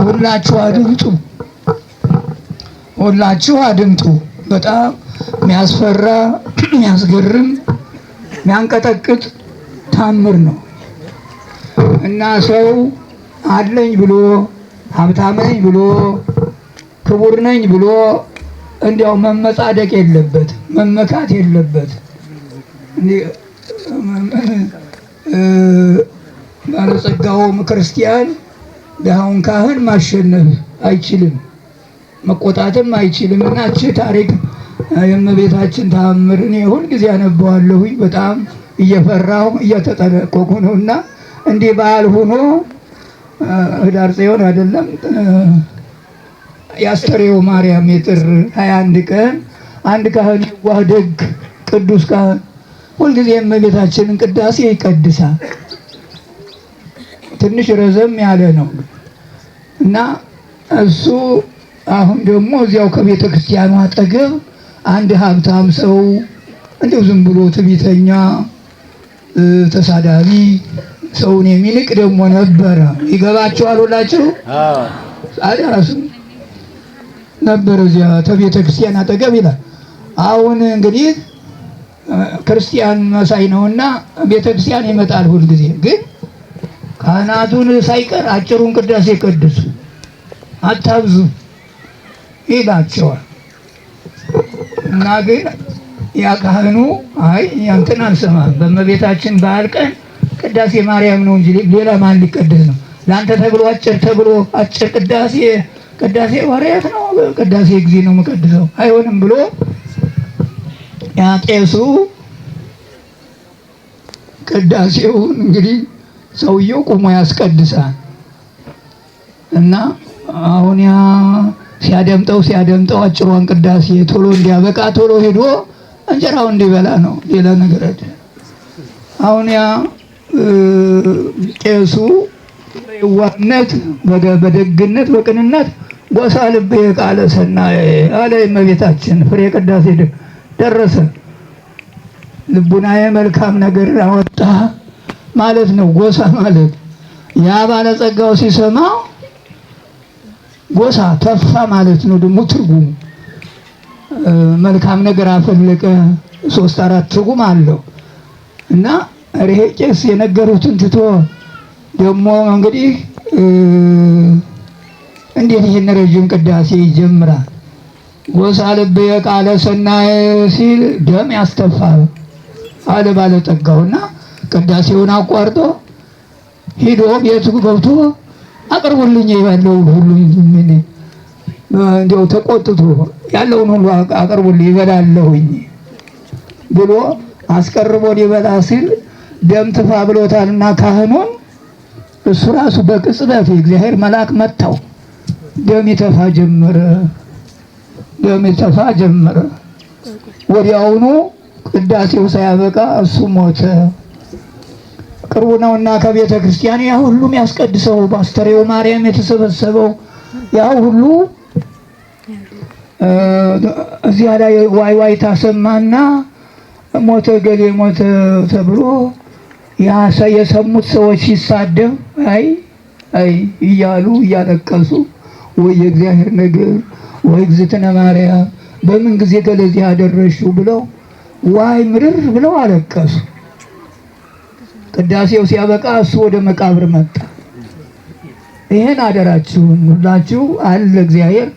ሁላችሁ አድምጡ፣ ሁላችሁ አድምጡ። በጣም የሚያስፈራ፣ የሚያስገርም፣ የሚያንቀጠቅጥ ታምር ነው እና ሰው አለኝ ብሎ፣ ሀብታም ነኝ ብሎ፣ ክቡር ነኝ ብሎ እንዲያው መመጻደቅ የለበት፣ መመካት የለበት። ባለጸጋውም ክርስቲያን ድሃውን ካህን ማሸነፍ አይችልም፣ መቆጣትም አይችልም። እና እቺ ታሪክ የእመቤታችን ተአምር እኔ ሁልጊዜ አነበዋለሁኝ። በጣም እየፈራሁ እየተጠነቀቁ ነው። እና እንዲህ በዓል ሆኖ ህዳር ጽዮን አይደለም፣ የአስተርእዮ ማርያም የጥር 21 ቀን አንድ ካህን፣ የዋህ፣ ደግ፣ ቅዱስ ካህን ሁልጊዜ የእመቤታችንን ቅዳሴ ይቀድሳል። ትንሽ ረዘም ያለ ነው እና እሱ አሁን ደግሞ እዚያው ከቤተ ክርስቲያኑ አጠገብ አንድ ሀብታም ሰው እንዲሁ ዝም ብሎ ትዕቢተኛ፣ ተሳዳቢ፣ ሰውን የሚንቅ ደግሞ ነበረ። ይገባችኋል ሁላችሁ? ራሱ ነበረ እዚያ ከቤተ ክርስቲያን አጠገብ ይላል። አሁን እንግዲህ ክርስቲያን መሳይ ነውና ቤተ ክርስቲያን ይመጣል ሁልጊዜ፣ ግን ካህናቱን ሳይቀር አጭሩን ቅዳሴ ቀድሱ፣ አታብዙ ይላቸዋል። እና ግን ያ ካህኑ አይ ያንተን አልሰማም፣ በእመቤታችን በዓል ቀን ቅዳሴ ማርያም ነው እንጂ ሌላ ማን ሊቀድስ ነው? ለአንተ ተብሎ አጭር ተብሎ አጭር ቅዳሴ፣ ቅዳሴ ወሬት ነው፣ ቅዳሴ ጊዜ ነው የምቀድሰው፣ አይሆንም ብሎ ያ ቄሱ ቅዳሴውን እንግዲህ ሰውየው ቁሞ ያስቀድሳል። እና አሁን ያ ሲያደምጠው ሲያደምጠው አጭሯን ቅዳሴ ቶሎ እንዲያበቃ ቶሎ ሄዶ እንጀራው እንዲበላ ነው፣ ሌላ ነገር አይደለም። አሁን ያ ቄሱ በየዋህነት፣ በደግነት፣ በቅንነት ጎሳ ልቤ ቃለ ሰናይ አለ። እመቤታችን ፍሬ ቅዳሴ ደረሰ። ልቡናዬ መልካም ነገር አወጣ ማለት ነው። ጎሳ ማለት ያ ባለጸጋው ሲሰማ ጎሳ ተፋ ማለት ነው። ደግሞ ትርጉሙ መልካም ነገር አፈለቀ፣ ሶስት አራት ትርጉም አለው። እና ይሄ ቄስ የነገሩትን ትቶ ደግሞ እንግዲህ እንዴት ይህን ረዥም ቅዳሴ ይጀምራል? ጎሳ ልቤ ቃለ ሰናይ ሲል ደም ያስተፋል አለ ባለጠጋውና ቅዳሴውን አቋርጦ ሂዶ ቤቱ ገብቶ አቅርቡልኝ ያለውን ሁሉ፣ ምን እንዲያው ተቆጥቶ ያለውን ሁሉ አቅርቡልኝ ይበላለሁኝ ብሎ አስቀርቦ ሊበላ ሲል ደም ትፋ ብሎታልና ካህኑን እሱ ራሱ በቅጽበት የእግዚአብሔር መልአክ መታው። ደም ይተፋ ጀመረ። ደም ይተፋ ጀመረ። ወዲያውኑ ቅዳሴው ሳያበቃ እሱ ሞተ። ቅርቡ ነውና ከቤተ ክርስቲያን ያ ሁሉ የሚያስቀድሰው በአስተርእዮ ማርያም የተሰበሰበው ያ ሁሉ እዚያ ላይ ዋይ ዋይ ታሰማና ሞተ ገሌ ሞተ ተብሎ የሰሙት ሰዎች ሲሳደብ አይ አይ እያሉ እያለቀሱ ወይ የእግዚአብሔር ነገር፣ ወይ እግዝእትነ ማርያም በምን ጊዜ ከለዚህ አደረሽው ብለው ዋይ ምርር ብለው አለቀሱ። ቅዳሴው ሲያበቃ እሱ ወደ መቃብር መጣ። ይሄን አደራችሁን ሁላችሁ አለ እግዚአብሔር።